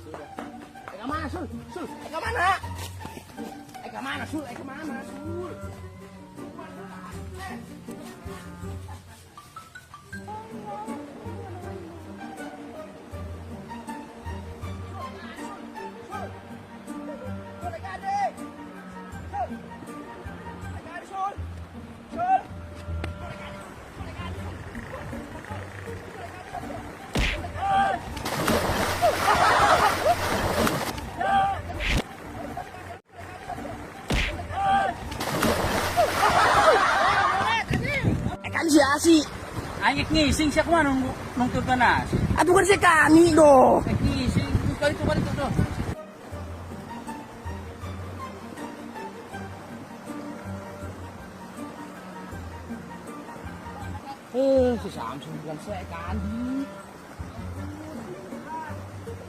Ka mana, Sul? Sul, ka mana? Ka mana, Sul? Ka mana, Sul? Kan si Asi. Ay, ngising siya kuma nung nung ka na. Aduh kan si kami do. Ngising. Kalito, kalito do. Si Samson bukan si Kandi.